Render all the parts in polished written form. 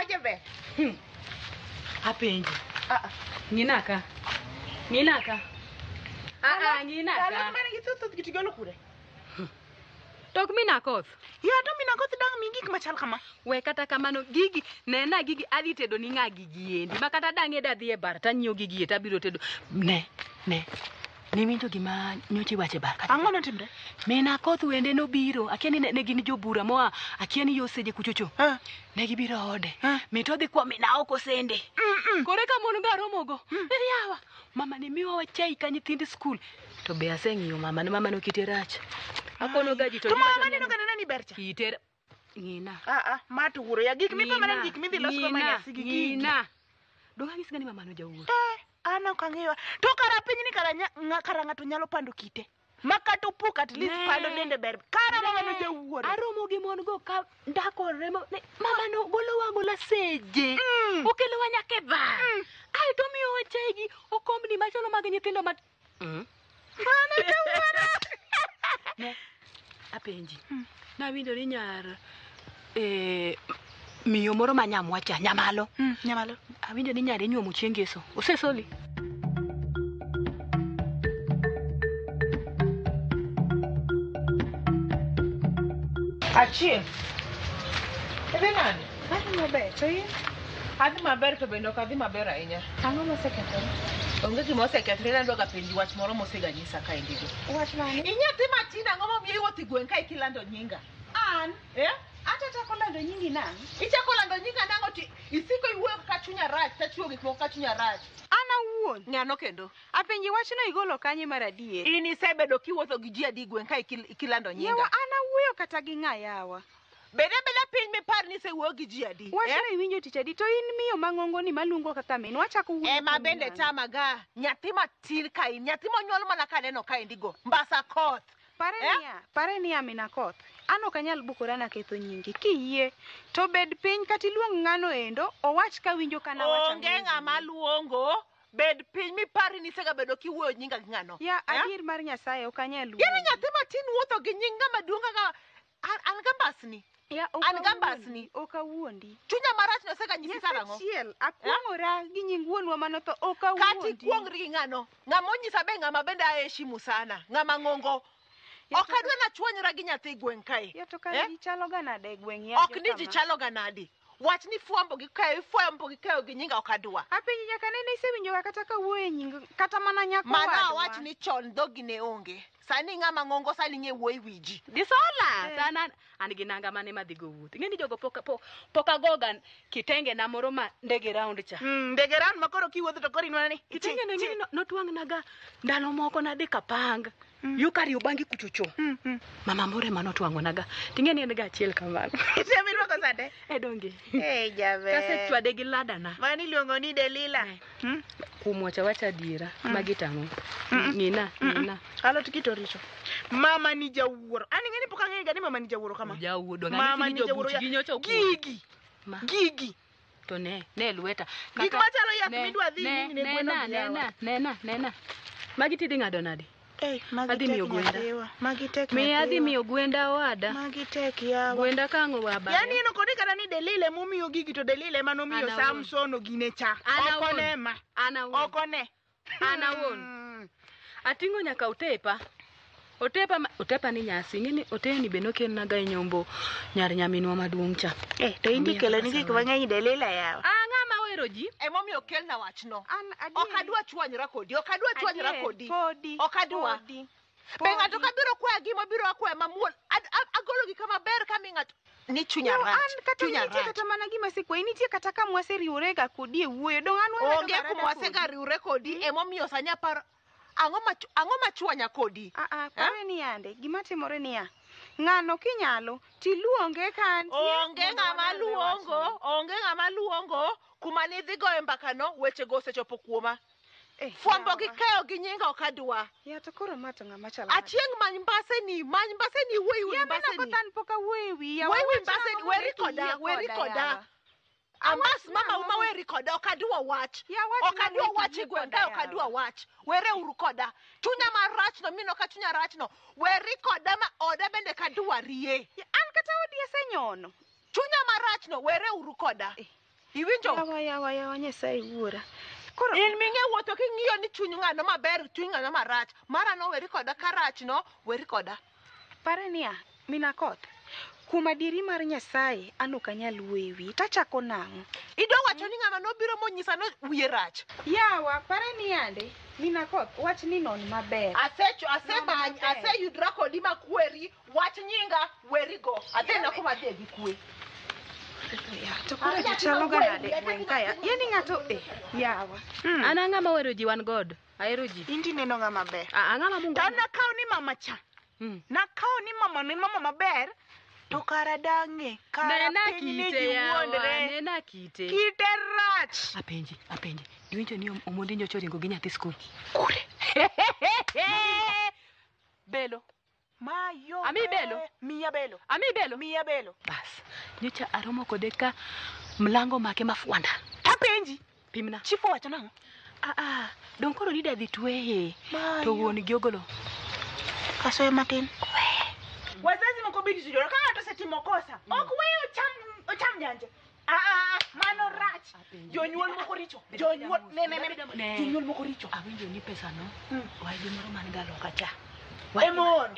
Yawa jaber. Apenji. Ng'ina ka. Ng'ina ka. Ah, ng'ina Alot ka. mane gi thoth thoth gi tigolo kure? Tok mina koth. Ya to mina koth dang' mi gik machal kama. We kata kamano gigi nena gigi adhi tedo ni ng'a gigi endi ma kata dang'e dadhi e bar tanyiewo gigi e tabiro tedo. Ne, ne. Niwinjo gima nyocha iwacho e bar kacha? Ang'o notimre? Mina koth wende nobiro, akia ni ne gin jobura moa, akia ni yoseje kuchocho. Ah. Ne gibiro ode. Ah. Mit odhi kwa mina oko sende. Koro eka mon ga romogo. Eri yawa, mama ni miwa chai ka nyithind skul. To be aseng'iyo mama ne mama no kite rach. Akono ga ji to To giwacho mama ni neno ka nena ni ber cha. Kite ng'ina. Ah ah, ma to wuoro ya gik mipa mana gik midhi los go Ng'ina, manyasi gi gigi. Ng'ina. Donge anyisi ga ni mama no jawuoro. Eh, an ok ang'eyo. To kara piny ni kara kara ng'ato nyalo pando kite. Ma kata opuk at least Ne. pando dende ber. Kara mama no Ne, jawuoro. Aromo gi mon go ka ndakore ma ne, mama no golowa gola seje. Okelowa nyaka e bar. Ae to omiyowa chai gi okombni machalo mag nyithindo ma Mano jawuoro. Ne, apenji. Nawinjo ni nyar miyo moro ma nyamwa cha, nyamalo. Nyamalo. Awinjo ni nyare inyuomo chieng' ngeso. Osesoli? Achieng'. Idhi nade? Adhi maber, to in? Adhi maber to bende ok adhi maber ahinya. Ang'o mosekethore? Onge gima osekethore nadwa ga penji wach moro moseganyisa kaendigo. Wach mane? Inyathi matin ang'o momiyo iwuotho e gweng' kae kilando nyinga? An? Eh? Ata chako lando nyingi nang'o? Ichako lando nyinga nang'o ti isiko iwuoyo kaka chunya rach tachiwo gik moko ka chunya rach. An awuon. Ng'ano kendo? Apenji wachno igolo kanye mar adier? In isebedo kiwuotho gi ji adi e gweng' kae kilando Yawa nyinga? an awuoyo kata gi ng'a yawa? Bed abeda piny mipar ni isewuoyo gi ji adi. Wachno iwinjo tich adi to in miyo mang'ongo ni maluongo kaka min wachako wuoyo Ema kuom bende nang'o? tamaga nyathi matin ka in nyathi monyuol mana kaneno kaendigo mbasa koth. Pare Eh? niya, pare niya mina koth. An ok anyal bukora naketho nyingi. Kiyie to bed piny kata iluong ng'ano endo owach ka winjo kana wacho Onge ng'ama luongo bed piny mipari ni isegabedo kiwuoyo nyinga gi ng'ano. Ya Eh? adier mar Nyasaye ok anyal Yaani wuoyo. nyathi matin wuotho gi nying ng'ama duong' kaka an ga mbasni. Ya ok An ga awuondi, mbasni. Ok awuondi. Chunya marach no oseganyisi karang'o? Achiel, akuong'ora gi nying wuonwa manotho ok Kata awuondi. ikuongri gi ng'ano. Ng'ama onyisa be ng'ama bende aheshimu sana. Ng'ama ng'ongo. Ya Ok to- adwa nachwanyra gi nyathi gweng' kae. Ya to kare Eh? ji chalo ga nade e gweng' ya Ok ni ji chalo ga nadi. Wach ni fwambo gi kayo, ifwambo gi kayo gi nyinga ok adwa. Apenji nyaka nene isewinjo ga kata ka wuoyo e nying kata mana nyako Mano wadwa. awach ni chon dhogi ne onge. Sani ng'ama ng'ongo sani ng'e wuoyi wi ji. Disola! Sana an gi nanga mane madhi go wuoth. Ing'e ni jogo pok agoga kitenge na moro ma ndege round cha. Ndege round ma koro kiwuotho to koro inwang'o ni Kitenge no ing'e ni notwang'naga ndalo moko nadhi Kapang. Yo Kariobangi kuchocho. Mama moro ema notwang'onaga. Ting'e ni en ga achiel kamano. Itemo irwako sande? E donge. Eh, jaber. Kasechwade gi ladana. Mano iluongo ni Delila. Kuom wacho awacha adiera, magi tang'o. Ng'ina, ng'ina. Alot kito richo. Mama ni jawuoro. An ing'e ni pok ang'eyo ga ni mama ni jawuoro kama. Jawuoro, donge Mama anyisi ni ni jawuoro. jobuch gi nyocha okuot. Gigi. Ma. Gigi. To ne, ne lweta. Gik machalo yath ne, midwa dhi ne, ni ne gweno nena, gi yawa. nena, nena, nena. Magi tidhi ng'ado nadi? Eh, magi Adhi tek miyo gwenda. nyathiwa. Magi tek Miya adhi nyathiwa. miyo gwenda owada. Magi tek yawa. Gwenda kang'o wabaya. Yaani en ok odhi kata ni Delila emomiyo gigi to Delila ema nomiyo An awuon. Samson ogine cha. An Ok awuon. one ma. An awuon. Ok one. An awuon. Ating'o nyaka otepa. Otepa ma, otepa ni nyasi. Ing'e ni oteni be nokelnaga e nyombo nyar nyaminwa maduong' cha. Eh, to in Omiya tikelo ni kaka gik zawadi. mang'eny Delila yawa. Ah, ng'ama ohero ji? Emomiyo okelna wachno. An adier. Ok adwa chwanyra kodi. Ok adwa chwanyra Adier, kodi. Podi. Ok adwa. Podi. Be ng'ato Podi. kabiro kwaya gima biro akwaya mamuol. Agolo gi kama ber kami ng'ato ni chunya Yawa, rach. an kata Chunya nitie rach. kata mana gima asekwayi nitie kata ka mwaseriwore ga kodi e wuoyo dong an wabedo Onge ga kuma rada kodi. wasega riwre kodi emomiyo sani aparo ang'o machwanya kodi? Ah, ah, pare ni yande gima timore niya ng'ano kinyalo tiluonge ka antie Onge mondo ng'ama walerre luongo, wachni. onge ng'ama luongo kuma nidhi goye mbakano weche go osechopo kuoma. Eh, Fwambo gi yawa. kayo gi nyinga ok adwa. Ya to koro ma to ng'ama chalo nade? Achieng' many mbaseni, many mbaseni wuoyi wi Ya mina mbaseni. koth an pok awuoyo e wiya. Wuoyi wi Wawach mbaseni, nang'o weri mondo koda, iyie weri koda, koda. yawa? Ambas Awach mama nang'o uma weri koda ok adwa wach. Ya wach Ok adwa nang'o wach e kiyie gweng' koda, kae ok adwa yawa? wach. Were uru koda. Chunya marach no mino ka chunya rach no. Weri koda ma oda bende kadwarie. Ya, an kata odi asenyono. Chunya marach no were uru koda. Eh. Iwinjo? Yawa yawa yawa Nyasaye wuora. Koro In ming'e wuotho king'iyo ni chuny ng'ano maber, chuny ng'ano marach. Mara no weri koda ka rach no, weri koda. Pare niya, mina koth. Kuom adieri mar Nyasaye, an ok anyal wuoyo e wiyi. Tachako nang'o? Idwa wacho ni ng'ama nobiro monyisa no wiye rach. Yawa, pare ni yande, mina koth, wach ni non maber. Asecho, Non asemany, maber. aseyudra kodi makweri, wach nyinga, werigo. Adhina kuma adhiye gi kwe. Ya, to koro ji chalo ga nade e gweng' ka ya? Yani ng'ato eh, yawa. An ang'ama ohero ji wan god. Ahero ji. In tineno ng'ama ber. Ah, ang'ama Mungu. To nakawo ni mama cha. Nakawo ni mama ni mama maber. To kara dang'e. Kara Nena piny ni kite ji yawa, wuondre. nena kite. Kite rach. Apenji, apenji. Iwinjo ni Omondi nyocha oringo gi nyathi skul. Kure. Belo. Mayo. Ami belo. Miya belo. Ami belo. Miya belo. Bas. Nyocha aromo kode ka mlango make mafwanda. Tapenji. Pimna. Chief owacho nang'o? Ah ah, dong koro ni dadhi tweye. Mayo. To wuon gi ogolo. Kasoye matin. Wazazi moko bidi tijoro ka ng'ato osetimo kosa ok weyo ocham ocham nyanje. Ah ah, ah, mano rach. Jonyuol moko richo. Jonyuol ne ne ne. Ne. Jonyuol moko richo. Awinjo ni pesa no. Waygi moro man ga loka cha. Ema ooro.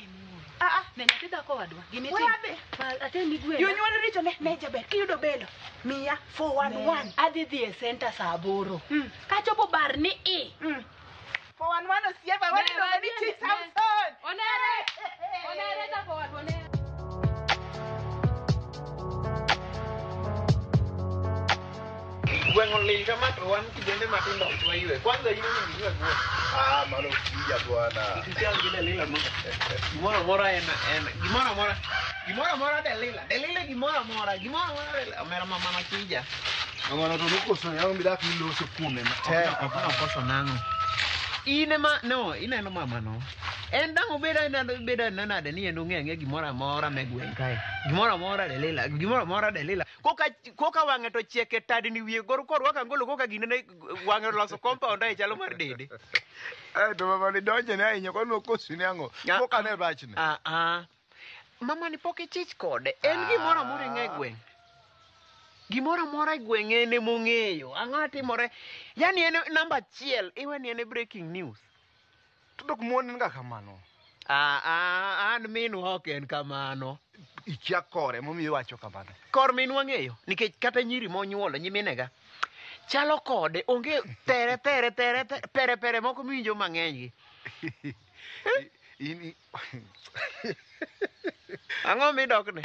Ah ah. Ne nyathi dhako wadwa. Gima We itim. adhi. Atem ni gwenda. Jonyuol richo ne ne jaber kiyudo belo. Miya 411. Adhi dhi e center saa aboro. Kachopo bar ni i. 411 osiepa wani Ne, iluongo ni wadhi e- Chief ne. Samson. Onere. Onere dhako wadwa onere. Gweng' olil kama to wan kijende matindo ok waywe. Kwanza in onego iywe gweng'. Ah, mano kija bwana. Ichal gi Delila mo. Gimoro amora en en gimoro amora. Gimoro amora Delila. Delila gimoro amora. Gimoro amora Delila. Omera mama makija. Mama to nokoso yangu midak miloso kuome matek. Ok nokoso nang'o. In ema no, ineno mama no. En dang' obed anena obed anena nade ni en ong'e ang'e gimoro amora me gweng' kae. Gimoro amora Delila, gimoro amora Delila. Koka koka wang'e to chiek e tadni wiye gor korwako angolo koka ginene wang'e oloso compound ae chalo mar dede. Eh, to mama ni donje ne ahinya kwani nokoso ni ang'o? Ah, Pok ane rachne. Ah, ah. Mama ni pok ichich kode. En gimoro amora ing'e e gweng'. Gimoro amora e gweng' en emong'eyo. Ang'o timore? Yani en namba achiel, iwe ni en e breaking news. To dok mon en ga kamano. Ah, ah, an minwa ok en kamano. Ikia kore momiyo iwacho kamano. Kor minwa ng'eyo, nikech kata nyiri monyuolo nyiminega chalo kode, onge tere tere tere tere pere pere moko miwinjo mang'eny gi. In Ang'o midokne?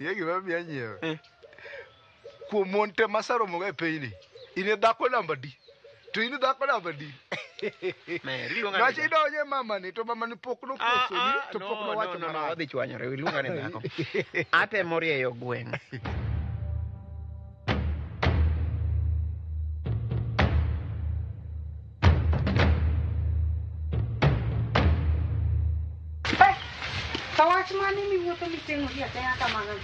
Ing'e gima miyo anyiewe? Eh. Kuom mon te maseromogo e pinyni, in e dhako namba adi? To in e dhako namba adi? Mer, iluonga ni Wach dhako. idonje mamani to mamani pok Ah, nokosoni ah, to pok no, nowacho no, no, no, marach. odhi chwanyore, iluonga ni dhako. Atemo rieyo gweng'. To wach mane miwuotho miteng'ori ateng'a kamano?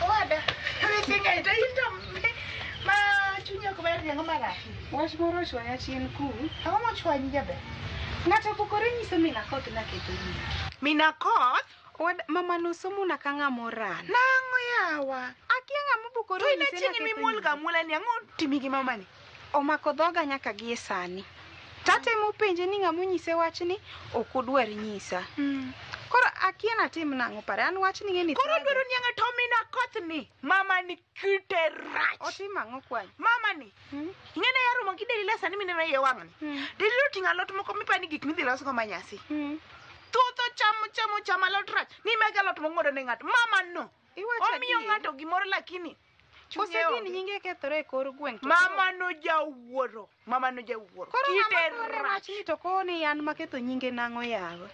Owada. Weche to in to ma chunyi ok ber ni ang'o marach? Wach moro ochwanya chien ku. Ang'o mochwanyi jaber? Ng'ato opukore nyiso mina koth naketho nyinge. Mina koth? Owada, mama nosomona ka ng'ama oran. Nang'o yawa? Akia ng'ama obukore To in onyise achieng' naketho mimuol nyinge. ga muola ni ang'o timi gi mamani? Omako dhoga nyaka gie sani. Tatemo penje ni ng'ama onyise wachni ok odwar nyisa. Koro akia natim nang'o pare an wachni ng'e ni Koro thaga. dwaro ni ang'o to mina koth ni mama ni kite rach. Otim ang'o kwany? Mama ni Hmm? ing'e ne yaromo gi Delila sani mineno iye wang'ni. Hmm. Delila oting'o alot moko mipani gik midhi losgo manyasi. Hmm. Thuth ochamo chamo chamo alot rach. Ni mege alot mong'odo ne ng'ato. Mama no. Iwacho Omiyo adier. ng'ato gimoro lakini chunye Koso gin onge. nyinge kethore e kor gweng' to Mama no jawuoro. Mama no jawuoro. Koro Kite ng'ama kone rach. wachni to koni an maketho nyinge nang'o yawa.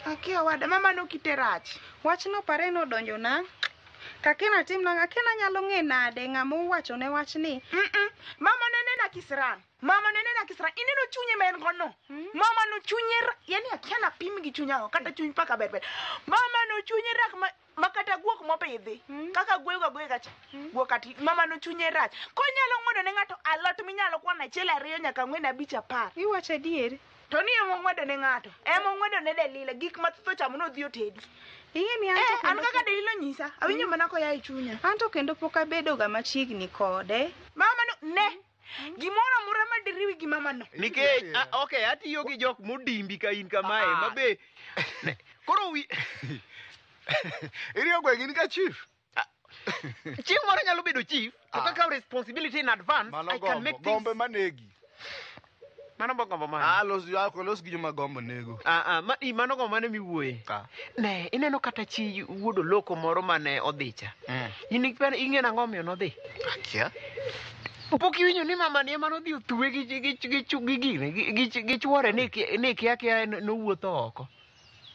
Akia owada mama no kite rach. Wachno pare nodonjona. Kakena tim nang'o akena nyalo ng'e nade ng'ama owachone wachni. Mama no nena kisran. Mama no nena kisran. Ineno chunye ma en go no. Mama no chunye yani akia napim gi chuny ang'o kata chuny paka ber ber. Mama no chunye rak ma kata guok mopidhi. Kaka gweyo ga gweyo kacha. Guok ati mama no chunye rach. Konyalo ng'wodo ne ng'ato alot minyalo kwano achiel ariyo nyaka ang'wen abich apar. Iwacho adier. To ni ema ong'wedo ne ng'ato. Ema ong'wedo ne Delila gik mathoth ochamo nodhi otedi. Ing'e ni an to An kendo kaka Delila onyisa, awinjo mana koya e chunya. An to kendo pok abedo ga machiegni kode. Mama no ne. Gimoro amora ma diriwi gi mama no. Nikech okay, atiyo gi jok modimbi ka in kamae, Ah. mabe koro wi Iriyo gweng' in ka chief. Chieng' moro nyalo bedo chief, to Ah. kaka responsibility in advance, Mano I can make gombo. things. Gombe manegi. Mano bo gombo mane? Ah, los ok los gi joma gombo nego. Ah, ah, mano gombo mane miwuoye? Ah. Ne, ineno kata chi wuod Oloko moro mane odhi cha. In ing'e nang'o omiyo nodhi? Akia. Pok iwinjo ni mama ni ema nodhi othuwe gi gine, gi chuore ni kia kia nowuotho oko.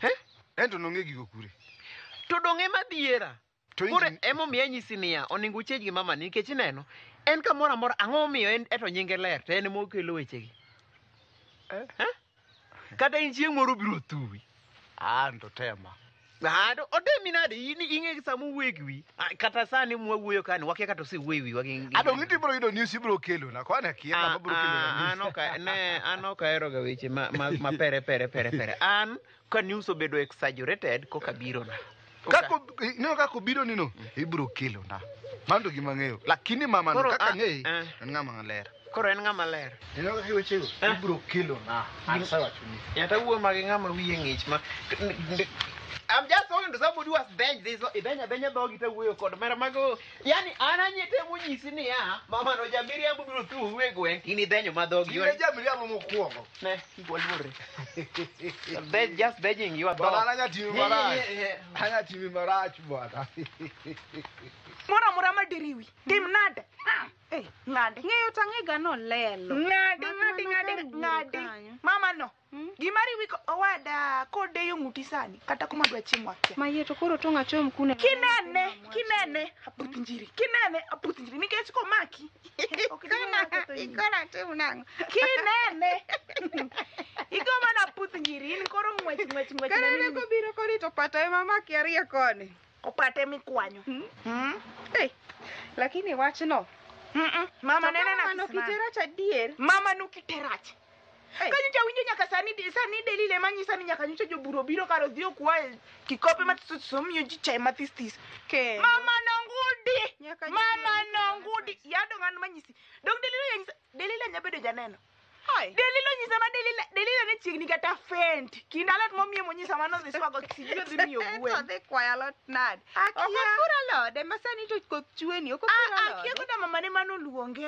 Eh? En to nong'e gigo kure. To dong' ema dhiera. To Koro inji- emomiyo anyisi niya, onego uchej gi mama ni nikech ineno, en kamoro amora ang'o momiyo en eto nyinge ler to en ema okelo wechegi. Eh? Kata in chieng' moro obiro thuwi. Ah, to tema. Ah, to otemi nade in ing'e sama owuoyo gi wi. Ah, kata sani mwawuoyo kani wakia kata osewuoyo e wiwa gi Adong' nitie ibiro yudo news ibiro kelo na. Kwani akia Ah, kama biro kelo na ah, news. an ok ne an ok aheroga weche ma pere pere pere pere. An ka news obedo exaggerated koka biro na. Kako ineno kaka obiro ni no, ibiro kelo na. Mano to gima ang'eyo. Lakini mama no Koro, kaka ah, ang'eye, eh. en ng'ama ler. Koro en ng'ama ler. Ineno kaka iwechego, Eh. ibiro kelo na. Asewachoni. Nyata wuo magi ng'ama wiye ng'ich ma I'm just talking to somebody who has benched this. Ibenya benya dhogi to wuoyo kod mera mago. Yani an anyitemo nyisi niya, mama no jamiriambo biro thuwu e gweng'. In idhenyo ma dhogi. In e jamiriambo mokwongo. Ne, kik waluorre. Just begging you are Bwana dog. an anya timi Yeah, yeah, marach. yeah, yeah. Anya timi marach bwana. Moro amora ma diriwi. Tim nade? Eh, Ng'ade. ng'eyo to ang'e ga nolelo. Ng'adi, Mak ng'adi, mana ng'adi, kar wuoyo ng'adi. kanyo. Mama no. Gima riwi owada kodeyo ng'uti sani kata kuma dwa chiemo akia. Mayie to koro tong' achom kune. Kinene, kinene, aputh njiri. Kinene, aputh njiri nikech komaki. Ok ding'e ketho iyi. Ikora tim nang'o? Kinene. Igo mana aputh njiri in koro ng'wech ng'wech ng'wech. Kare nene ne kobiro koni to pata ema maki ariyo koni. Opate mikwanyo. Eh, lakini wachno. Mama To nene ka na mama no kisirani. kite rach adier. Mama no kite rach. Eh. Kanyo cha winjo nyaka sani Delila ema nyisa ni nyaka nyocha jobura obiro kar odhi okwaye kikope mathiso miyo ji chai mathis this. Kendo. Mama nongudi. Nyaka Mama jobura nongudi. Ya dong an manyisi. Dong Delila nyisa Delila nya bedo janeno. Ai. Delila onyisa ma Delila ne chiegni kata faint. Kind alot momiyo monyisa mano dhi swago sijui odhi miyo To gwen. dhi kwayo alot nade? Akia. Ok okur alode ma sani to koth chweni ok okur Ah, akia alode. koda mama ne mano luonge.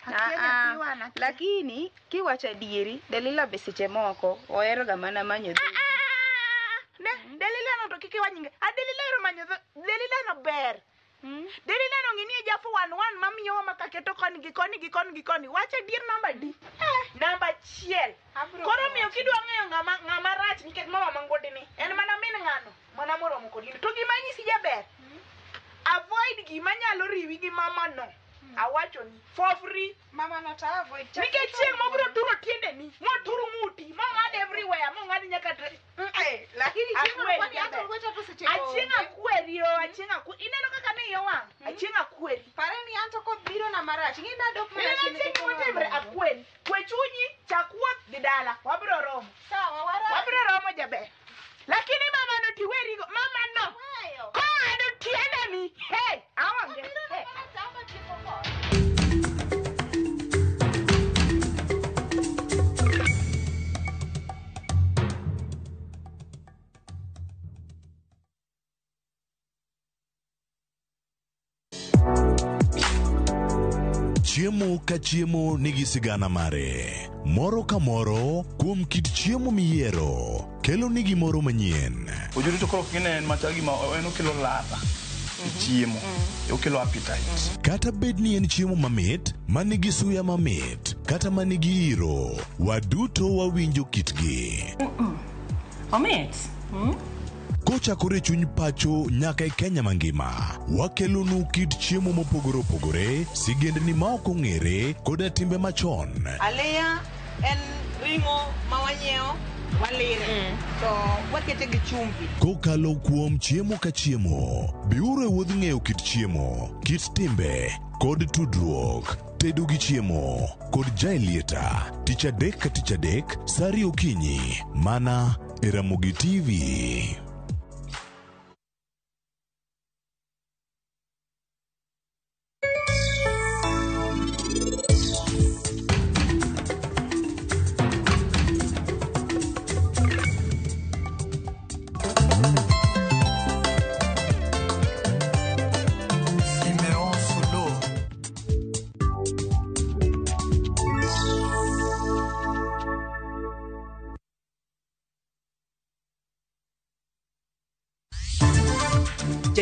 Akia Ah, ah. nyathi wana. akia. Lakini kiwacho adieri, Delila be seche moko ohero ga mana manyo dhogi. Ah, ne Delila no to kik iwa nyinge. A Delila ohero manyo Delila no ber. Delila no ng'ini e jafu wan wan mamiyowa ma kaketo koni gi koni gi koni gi koni. Wach adier namba di. Namba achiel. Abro Koro miyo kidwa ng'eyo ng'ama rach nikech mama mangodi ni. En mana min ng'ano. Mana moromo kod in. To gima nyisi jaber. Avoid gima nyalo riwi gi mama no. Awachoni. For free. Mama no to avoid. Nikech chieng' mobiro turo tiendeni, moturo ng'uti, mong'ad everywhere, mong'ad nyaka Eh, lakini chieng' moro Akweri kwani jaber. hata lweta to seche Achieng' onge. akweri o, achieng' akweri. Ineno kaka ne iye owang'? Achieng' akweri. Pare ni anto koth biro na marach. Ing'e nadok marach. Ineno chieng' motimre akweri. Kwe chunyi, chak wuoth dhi dala. Wabiro romo. Sawa, wara. Wabiro romo jaber. Lakini mama no tiwerigo. Mama no. Kong'ado tiendeni. Hey, awange. Hey. Chiemo ka chiemo nigi sigana mare. Moro ka moro kuom kit chiemo miyiero kelo ni gimoro manyien. Ojuri to koro kinen machal gima en okelo ladha e chiemo, okelo appetite. Kata bed ni en chiemo mamit, manigi suya mamit, kata manigi iro, waduto wawinjo kitgi. Omit. Kochakore e chuny pacho nyaka e Kenya mangima, wakelonu kit chiemo mopogore opogore, sigendni ma ok ong'ere, koda timbe machon. Aliya en ring'o ma wanyiewo walire to wakete gi chumbi. Kokalo kuom chiemo ka chiemo, biuru e wuodh ng'eyo kit chiemo, kit timbe, kod tudruok. Tedo gi chiemo kod Jaelieta, tich adek ka tich adek, sa ariyo okinyi, mana e Ramogi TV.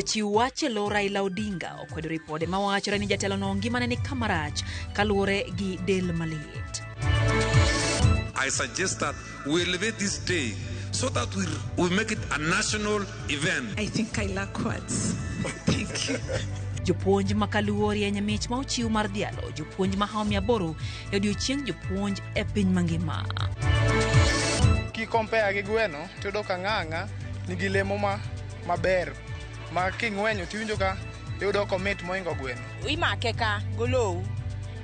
Jachiw wach e lo Raila Odinga okwedo ripode mawachore ni jatelono ngimane ni kama rach kaluwore gi del malit. I suggest that we elevate this day so that we make it a national event. I think I lack words. Thank you. Jopuonj ma Kaluo rieny mich ma ochiw mar dhialo jopuonj ma hawo 800 e odiochieng' jopuonj e piny mangima. Kikompea gi gweno tiyudo ka ng'ang'a nigi lemo ma maber ma king'wenyo tiwinjo ka iyudo komit moingo gweno. Imake ka golowu.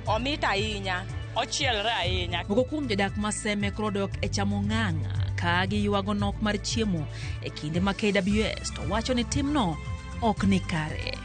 Omit ahinya. Ochielre ahinya. Moko kuom jodak ma Seme koro dok e chamo ng'ang'a ka giywago nok mar chiemo e kinde ma KWS to wacho ni timno ok ni kare.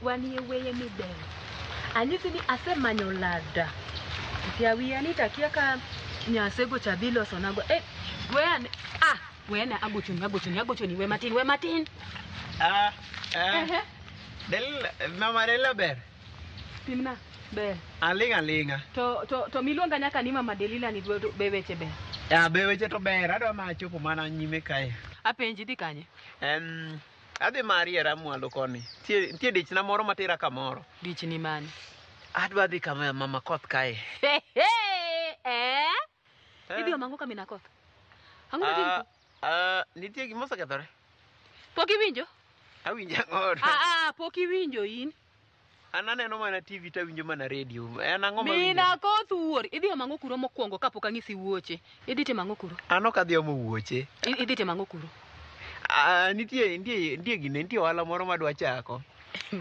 Wanie weye mibeyo. Anyisi ni asemanyo lada. Tia wiya ni takia ka nyasego cha dhi loso nago. Weyane. Weyane agochoni we matin. Del mama Delila ber. Pimna ber. Alinga. To miluonga nyaka ni mama Delila ni be weche ber. Ya be weche to ber adwa ma chopo mana nyime kae. Apenji dhi kanye? Adhi mariera mwalo koni. Nitie dichna moro matera kamoro. Dichni mane? Adwa dhi kama mama koth kae. Idhi omango ka mina koth? Ang'o matimo? Nitie gima osekethore. Pok iwinjo? Awinjo ang'o? Pok iwinjo in. An aneno mana TV to awinjo mana radio. En ang'o ma winjo? Mina koth wuor. Idhi omango kuro mokwongo kapok ang'isi wuoche. Idhi timo ang'o kuro? An ok adhi omo wuoche. Idhi timo ang'o kuro? Nitie gine, nitie ohala moro madwa chako.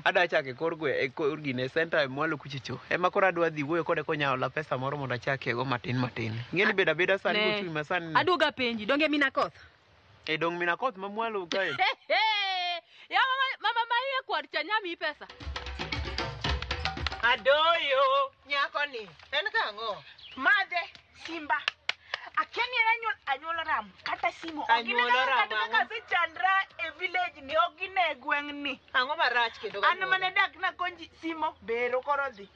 Adwa chako e kor gwe, e kor gine center mwalo kuchicho. Ema koro adwa dhi wuoyo kode konyaola pesa moro mondo achakego matin matin. Ing'e ni bedo abeda sani gochumi ma sani. Aduoga penji, donge mina koth? E dong mina koth ma mwalo kae. Ya mama ma iye kwar cha nyami pesa. Adoyo nyako ni en kang'o? Madhe Simba. Akiani anyuolo ram kata simo. Kata kaka asechandra e village ni ok gine gweng' ni. Ang'o marach kendo? An mane dak nakonji simo bero koro dhi.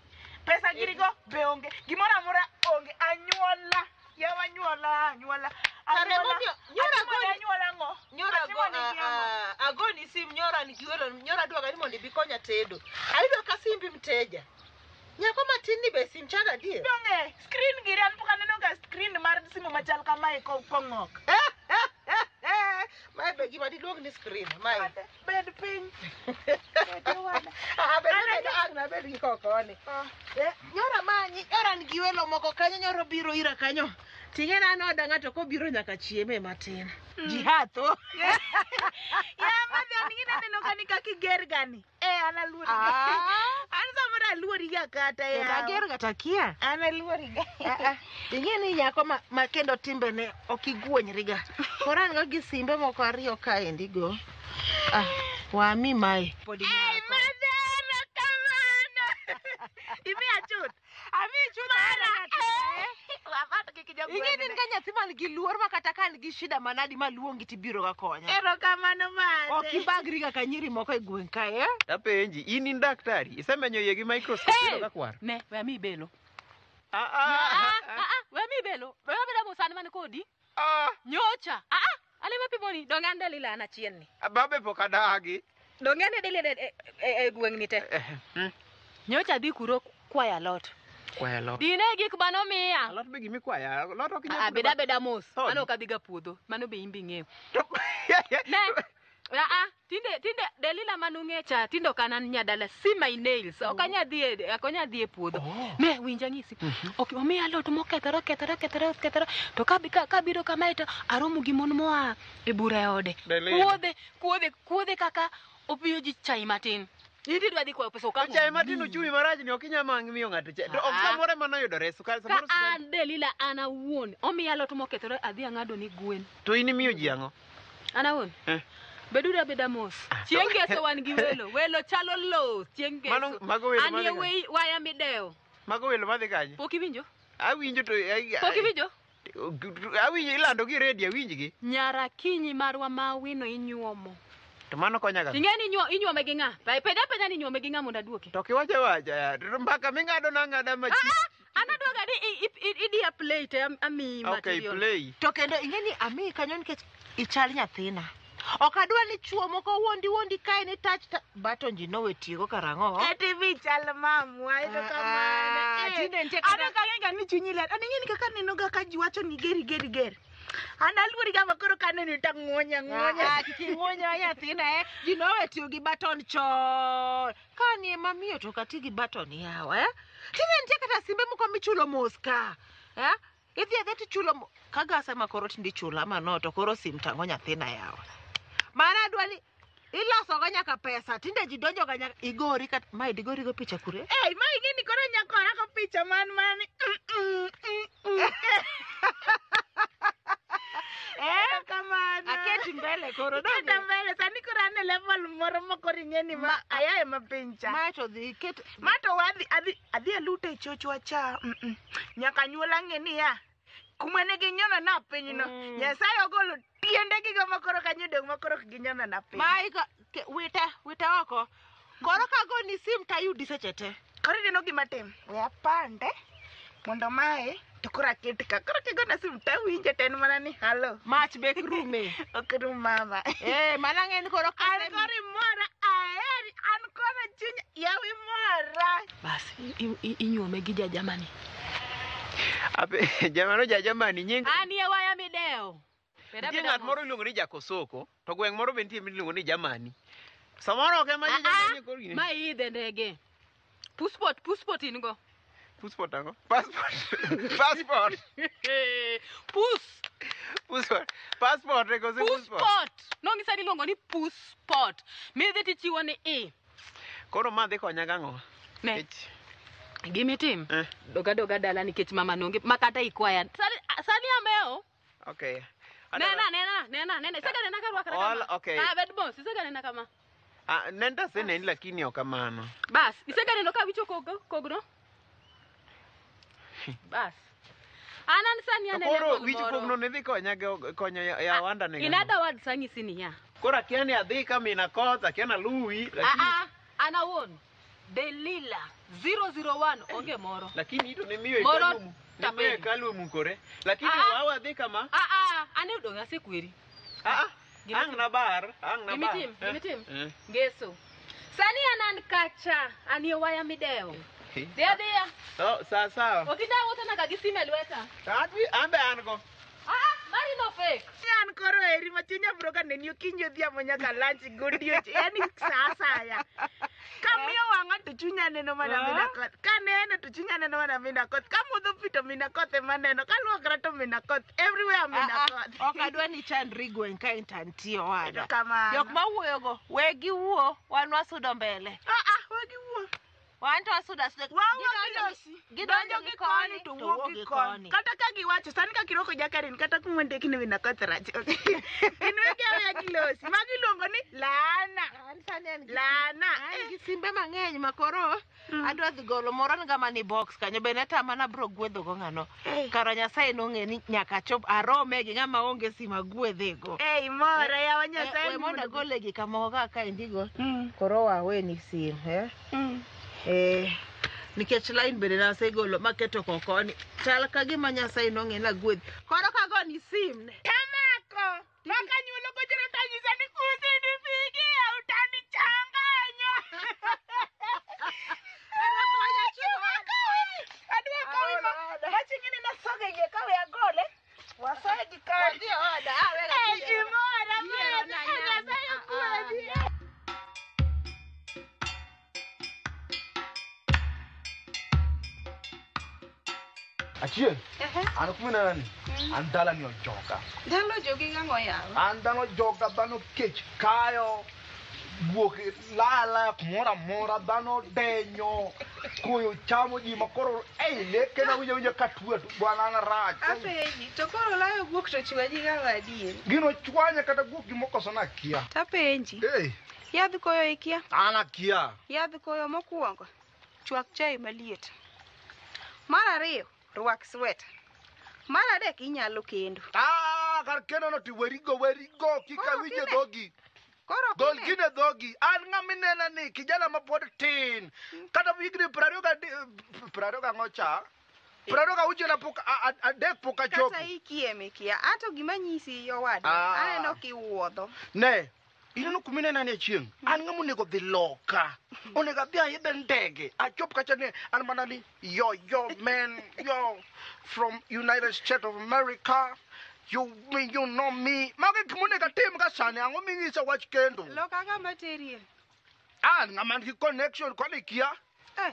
Pesa girigo be onge. Gimoro amora onge. Anyuola. Yawa anyuola. Anyuola ang'o? Nyora agoni sim nyora ni giwelo nyora dwaga ni mondo ibi konya tedo. Ayudo ka simbi mteja. Nyako matin ni be sim chanda adier? Donge, screen giri an pok aneno ga screen mar simu machal kamae kong'ok. Mae be gima diluong ni screen, mae. Bed piny. Abed gi kokoni. Nyora manyi, nyora nigi welo moko kanyo, nyoro biro ira kanyo. Ting'e na an oda ng'ato kobiro nyaka chieme matin. Jihatho. Ya madhe an ginaneno ka ni kaka iger gani. An aluori ga. An samoro aluori ga kata ya. Ager ga takia. An aluori ga. Ing'e ni nyako ma kendo timbene ok iguonyri ga. Koro an go gi simbe moko ariyo kaendi go. Wami mae. Ei madhero kamano. Imiya chuth. Amiyi chuth. Ing'e ni in ga nyathi man gi luor ma kata ka an gi shida manadi maluongi tibiro ga konya. Erokamano madhe. Ok ibagri ga ka nyiri moko e gweng' kae. Apenji, in daktari, isemenyo iye gi microscope iyudo ka kwar? Ne, we amiyi belo. We amiyi belo. We abeda mos an man kodi. Nyocha. Ale mapimoni, donge an Delila an achien ni. Babe pok adagi. Donge an e Delila e gweng' ni te. Nyocha dhi kuro kwayo alot. Kwayo alot. Dine gik manomiya. Alot be gimikwayo, alot ok inyal. Beda abeda mos. Mano ok adhi ga puodho. Mano be in be ing'eyo. Ne. Tinde Delila manung'e cha, tinde ok an nyadala. See my nails. Ok anya dhi e puodho. Ne, winja ng'isi. Ok, omiya alot mokethore. To kabiro kamae to aromo gi mon moa e bura e ode. Kuodhe kaka opiyo ji chai matin. Idhi dwa dhi kwayo pesa ok ang'o. Chai matin uchumi marach ni ok inyal miyo ng'ato chai. To ok samoro ema noyudore sukari samoro. Ka an Delila an awuon, omiya alot mokethore adhi ang'ado ni gwen. To in imiyo ji ang'o? An awuon? Beduru abeda mos. Chieng' ngeso wan gi welo. Welo chalo lowo chieng' Mano- ngeso. mago welo An madhi ye kanye? wei waya midewo. Mago welo madhi kanye? Pok iwinjo? Awinjo to Pok iwinjo? Awinjo ilando gi redio awinjgi. Nyara kinyi marwa ma wino inyuomo. To mano konya ga. Ing'e ni inyuome gi ng'a? Penja penja ni inyuome gi ng'a mondo aduoki. To kiwacho awacha ya. To mbaka ming'ado nang'ada ma Ah, an adwaga ni idiya play to amiyi Okay, material. play. To kendo ing'e ni amiyi kanyo nikech ichal nyathina. Ok adwa ni chuo moko wuondi wuondi kae ni touch baton ji nowe tiyogo karang'o. E TV chal mamwa ero kamano. Ah, Eh, tinde nitie an kata- ok ang'e ga ni chunyi ler. An ing'e ni kaka aneno ga ka ji wacho ni geri geri geri. An aluori ga ma koro kaneno to ang'uonya ang'uonya. Ah, kik ing'uonya nyathina eh. Ji nowe tiyo gi baton chon. Ka ni ema miyo to ok ati gi baton yawa eh. Tinde nitie kata simbe moko michulo mos ka. Eh? Idhi adhiya tichulo ka gas ema koro tinde ichulo ama no to koro sim tang'o nyathina yawa. Mana adwa ni iloso go nyaka pesa tinde ji donjo ga nyaka igori kata mae digori go picha kure. Ei, ma ing'e ni koro nyakora go picha man man. Eh, kamano. Aketi mbele koro donge? Iketa mbele sani koro an e level moro ma koro ing'e ni ma ayae ma piny cha. Mae to dhi iket Ma to wadhi adhi alute e chochwa cha. Nyaka nyuola ng'e niya. Kuma ne ginyono na pinyno. Nyasaye ogolo tiende gigo ma koro kanyo dong' ma koro ok ginyono na piny. Mae wite wite oko. Koro kagoni sim tayudi seche te. Koro ineno gima tim. We apande mondo mae to koro aket ka. Koro kigona sim tawinjo to en mana ni halo. Mach be ok rume. Ok rum mama. Eh, mana ng'e ni koro An koro imora aheri an koro chunya yaw imora. Bas, inyuome gi jajamani. Ape jamano jajamani nying. An ye waya midewo. Beda Nitie abeda ng'at mos. moro iluongo ni Jakosoko to gweng' moro be nitie miluongo ni Jamani. Samoro ok ema jajamani koro gini. Ma iidhe ndege. Passport, passport in go. Passport ang'o? Passport. Passport. Pus. Passport. Passport e kose passport. Passport. Nong'isa ni iluongo ni passport. Midhi tichiwo ni i. Koro ma dhi konya gang'o? Ne. Gimitim. Doga doga dala nikech mama nonge makata ikwaya. Sani amewo. Okay. Nena nena nena nena. Isega nena ka rwakra All- kama. okay. Ah, bed mos. Isega nena kama. Ah, nenda aseneni lakini ok kamano. Bas, isega neno ka wicho kogo kogno. Bas. An an sani To an e koro level wich moro. kogno ne dhi konya konyo ya wanda ne In gang'o? other words ang'isi niya. Koro akia ni adhi ka mina koth, akia ni aluwi, lakini Ah, ah, an awuon. Delila 001 onge moro. lakini ito ne miyo Moro hekalu ne miyo hekalu omukore. Lakini Ah, ah. wawa dhi kama. Ah, ah, an e odong' asekweri. Ah, ah, ang' na bar, ang' na bar. Gimitim, gimitim. Eh. Ngeso. Sani an an kacha, an e waya midewo. Dhi adhiya. Oh, sawa sawa. Ok inyal wuotho nyaka gi simu e lweta. Adhi, an be an go. Ah, ah, mari no fake. An koro eri ma chunya biro ka neni okinyi odhiambo nyaka lunch godiochieng' yani sa asaya. Kamiyo wang'a to chunya neno mana mina koth. Kaneno to chunya neno mana mina koth. Kamodho pi to mina koth ema neno. Kaluokra to mina koth. Everywhere mina koth. Ok adwa ni chandri gweng' ka intantie owada. Erokamano. Jok mawuoyogo, we giwuo, wan wasudo mbele. Ah, ah, we giwuo. Wan to wasudo asuda. Gidonjo gi koni to wuok gi koni. Kata ka giwacho sani ka kirwako jakarin kata kuma ndekni mina koth rach. Gin wegi aweya gilosi. Magi iluongo ni laana. Laana. An gi simbe mang'eny ma koro adwa dhi golo moro ni gama ni box kanyo be netama nabro gwedhogo ng'ano. Kara Nyasaye nong'e ni nyaka achop arome gi ng'ama onge sim agwedhego. Ei mora yawa Nyasaye. We mondo agole gik moko kaka kaendigo. Koro waweni sim, eh? Eh, nikech line bende nasegolo maketo kokoni. Chal ka gima Nyasaye nong'e ni agwedhi. Koro kagoni sim ne. Tamako. Maka nyuolo gochero tanyisa ni usinipigie utanichanganya. Adwa kawi ma maching'ni nasoge iye kawe agole. Wasoye gi koni. Wadhi e oda, ah, wega Eh, tiyiero. imora Yiero mera. na nyanya. Nyasaye ogwedhi. Achieng', an kuma inena ni, an dalani ojoga. Dala ojogi gang'o yawa? An dhano ojoga, dhano kech kayo. Guok lala kumoro amora dhano denyo koyo chamo ji makoro ei leke na winjo winjo ka tuo bwana an rach. Apenji, to koro layo guok to chwanyi gang'o adier? Gino chwanya kata guok gimokoso na kia. Tapenji. Hey. Yadh koyo ikia? An akia. Yadh koyo mokwongo, chwak chai maliet. Mar ariyo, rwak sweta. Mar adek inyalo kendo. Ah, kar kendo no to werigo werigo kik Koro awinj e kine- dhogi. Koro Gol kine- gine dhogi. An ng'ama inena ni kijana ma pod tin. Kata higni 25 ang'o cha? 26 pok adek pok achopo. Kata ikie mikia. Ato gima nyisi owadwa, Ah. aneno kiwuodho. Ne, ineno kuma inena ni achieng'. An ng'ama onego dhi loka. Onego adhi aidhe ndege. Achop kacha ni an mana ni yo yo man yo from United States of America. You me you know me. Mago gik monego atim ka sani ang'o ming'isa wach kendo. Loka kama terie. An ng'ama nigi connection koni kia. Eh,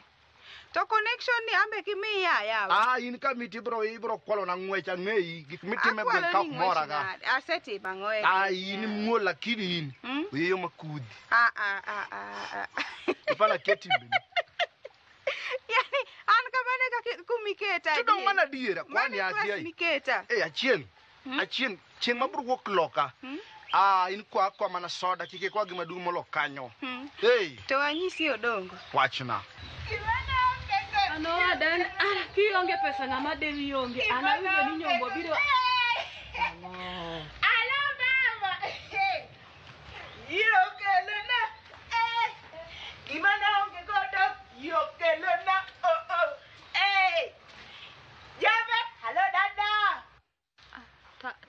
to connection ni ambe kimiya yawa. Ah, in ka miti ibro kwalo na ng'wech ang'eyi gik mitimo e gweng' ka ok mora ga. Asetimo ang'o e? Ah, in muol lakini in. Oyeyo makudhi. Ah, ah, ah, ah, ah. Ipana kia timbeni. Yani an kamano e kaka kumiketa. To dong' mana adiera, kwani Mano e class adier. miketa. Eh, achieng'. Achieng' chieng' mabro wuok loka. Ah, in kwa kwa mana soda kik ikwa gima duong' molo kanyo. Hey, To anyisi odongo. wachna. Ano adan ah, kionge pesa ng'ama dewi onge. An awinjo ni nyombo biro. Alo mama. Yokelona. Eh. Gima naonge godo yokelona. Oh oh. Eh. Jabe, halo dada.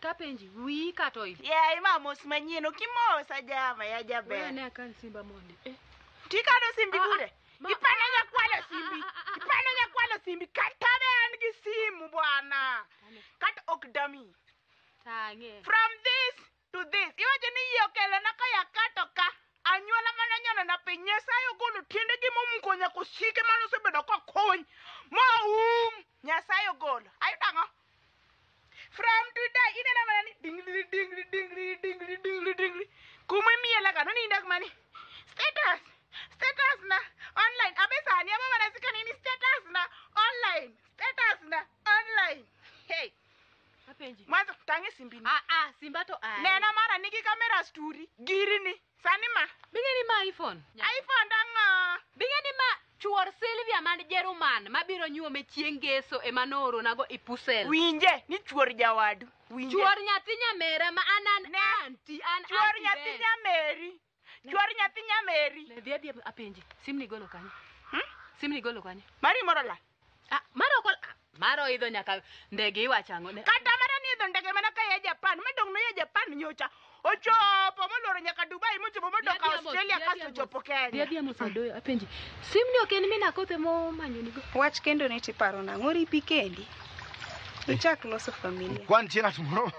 Tapenji wiyi kato i. Yeah, ima mos manyien okimosa jama ya jaber. Weya ne akan simba mondi. Eh. Tikano simbi kure. Ipana nyakwalo simbi. Ipana nyakwalo simbi. Kata ne an gi simu bwana. Kata ok dami. Tang'e. From this to this. Iwacho ni yie okelona ka yakato ka. Anyuola mana nyono na piny Nyasaye ogolo tiendegi momuko nyaka osike mane osebedo kokony. Moum. Nyasaye ogolo. Ayudo ang'o? From today ineno mana ni dingli dingli dingli dingli dingli dingli. Kuma imiela ka noninda mani. Status. Status na online. Abe sani aba mana sika nini status na online. Status na online. Hey. Apenji. Mwanzo tang'e simbini. Ah ah, simba to ae. Nena mara nigi kamera sturi. Girini. Sani ma. Bing'e ni ma iPhone. iPhone dang'o? Bing'e ni ma chuor Sylvia man Jeruman mabiro nyuome chieng' ngeso ema nooronago i Pusel. Winje ni chuor jawadu. Winje. Chuor nyathi nyamera ma an an anti an Chuor auntie nyathi Ben. nyameri. Chuor nyathi nyameri. Ne dhi adhi apenji. Simni golo kanye? Simni golo kanye? Mari moro la. Ah, maro kol maro idho nyaka ndege iwacho ang'o? Ne- Kata mana ni idho ndege mana ka ya Japan. Madong' no ya Japan nyocha. Ochopo moloro nyaka Dubai mochopo modok Dhi adhi amos, Australia dhi adhi kasto amos. ochopo Dhi Kenya. adhi amos adoyo apenji. Simni ok en mina kothe momanyonigo. Wach kendo ni tiparo nang'o ripi kendi. Ichak loso familia. Kwa nitie ng'at moro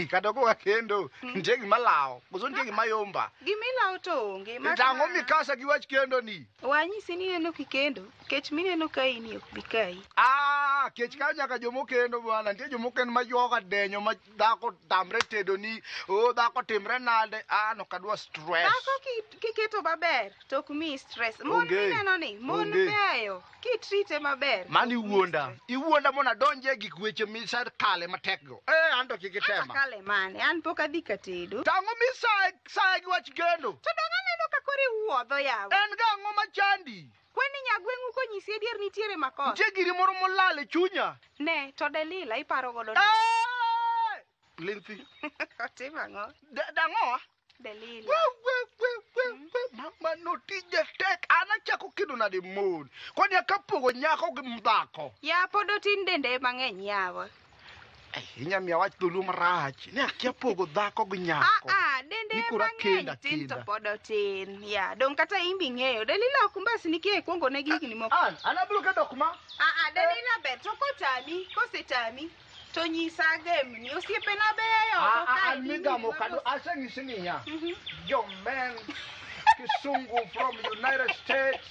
kata koka kendo nitie gima lawo koso nitie gima yomba. Gimilawo to onge. mak To ang'o mana- mikasa gi wach kendo ni? Wanyisi ni ineno kikendo, kech mineno ka ini ok bi kayi. Ah, kech kayo nyaka jomokendo bwana. Nitie jomokendo ma yoga denyo ma dhako tamre tedo ni, oh dhako timre nade. Ah, no kadwa stress. Dhako kiketo maber to ok miyi stress. Mon Onge. mineno ni, mon Onge. beyo. Kitrite maber. Mano iwuonda. Iwuonda mondo adonje e gik weche misekale matek go. Eh, an to kik itema. Kale mane, an pok adhi ka tedo. To ang'o misaye saye gi wach kendo? To dong' aneno ka koro iwuodho yawa. En gang'o machandi? Kweni nyagweng'u konyisi adier nitiere makosa. Nitie giri moro molal e chunya. Ne, to Delila iparo godo. Eh! Ling'thi. Otimo ang'o? Dang'owa? Delila. We, we, we, we, we, mama no tije tek. An achako kedo nade mon. Kwani akapogo nyako gi dhako. Ya pod otin dende mang'eny yawa. Inya miya wach dholuo marach. Ne akia pogo dhako gi nyako. Ah, ah, dende Ni koro mang'eny akenda, tin to akenda. pod otin. Ya, dong' kata in be ing'eyo. Delila ok mbas nikia ikuongo ne gigni moko. An, an abiro kedo kuma. Ah, ah, Delila ber to kotami, kosetami to nyisa gemni. Osiepena beyo. Ah, to kae ah, an gi migamo nyiri kado mabos. aseng'isi niya. Yo man Kisungu from United States.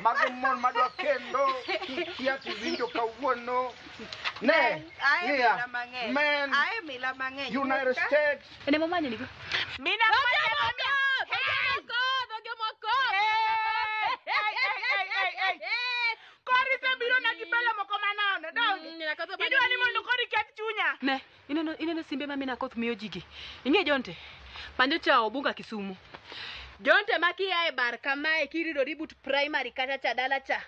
Mago mon madwa kendo. Kikia tiwinjo kawuono. Ne. Ae Niya. mila mang'eny. Men Ae mila mang'eny. United Ka- States. Ene momanyonigo. Mina kwanya Ne, ineno ineno simbe ma mina koth miyo jigi. Ing'e Jonte? Manyo cha Obunga Kisumu. Jonte ma kia e bar kamae kiridori but primary kata cha dala cha.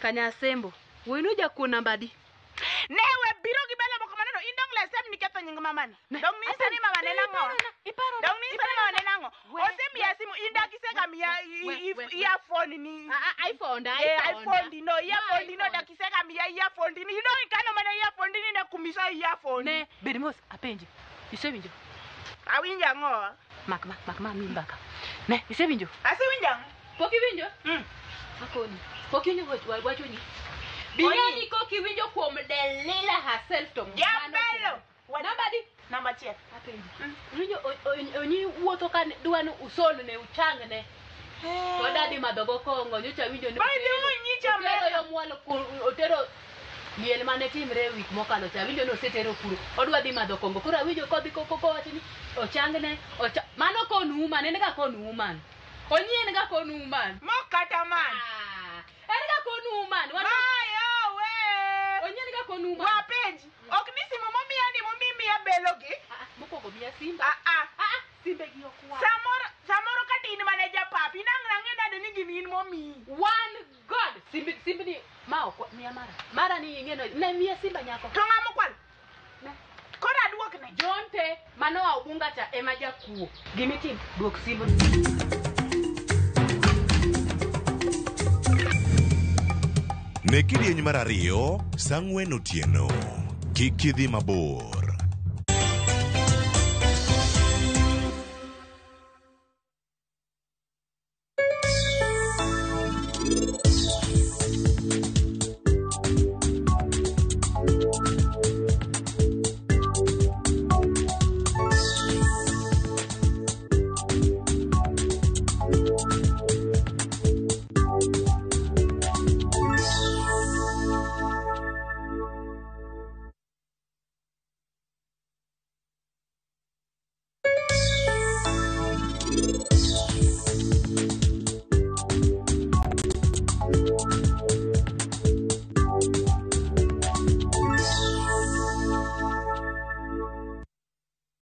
Kanyasembo. Wuoyino jakuo namba adi? Ne we biro gi bele moko maneno in dong le sem niketho nying mamano. Dong nisa ni mama ne nang'o? Dong nisa ni mama ne nang'o? Osemiya simu in dak isega miya earphone ni. iPhone da, Eh, iPhone iPhone di no, earphone di no dak isega miya earphone di ni. Idong ikano mana earphone di ni ne kumisa earphone. Ne, bed mos apenji. Isewinjo? Awinjo ang'o? Mak ma, mak ma mi mbaka. Ne, isewinjo? Asewinjo ang'o? Pok iwinjo? Akoni. Pok iwinjo wachoni. Bing'eni kok iwinjo kuom Delila herself to Jabelo. Namba adi? Namba achiel. Apenji. Iwinjo onyi wuotho ka dwa ni usolne uchangne. To dadi madho go kong'o nyocha winjo ni By the way, nyicha otero mera. yo mwalo otero liel mane timre e wik mokalo cha awinjo ni osetero kuro odwa dhi madho kong'o koro awinjo kodhi kowacho ni ochangne mano kon woman en ga kon woman onyi en ga kon woman Mok kata man. En ga kon woman Mayo we. Onyi en ga kon woman. Wapenji. Ok ni simu momiya ni momimiya belo gi. Mokwongo miya simba. Ah ah. Simbe gi ok wal. Samoro samoro kata in mana japapi nang' nang'e nade ni gini in momiyi. One God. Simbi simbni ma ok miya mara. Mara ni ing'e no ne miya simba nyako. To ng'ama okwalo? Koro aduokne. Jonte mano oa Ubunga cha ema jakuo. Gimitim duok simba. Ne kidieny mar ariyo, sa ang'wen otieno. Kik idhi mabor.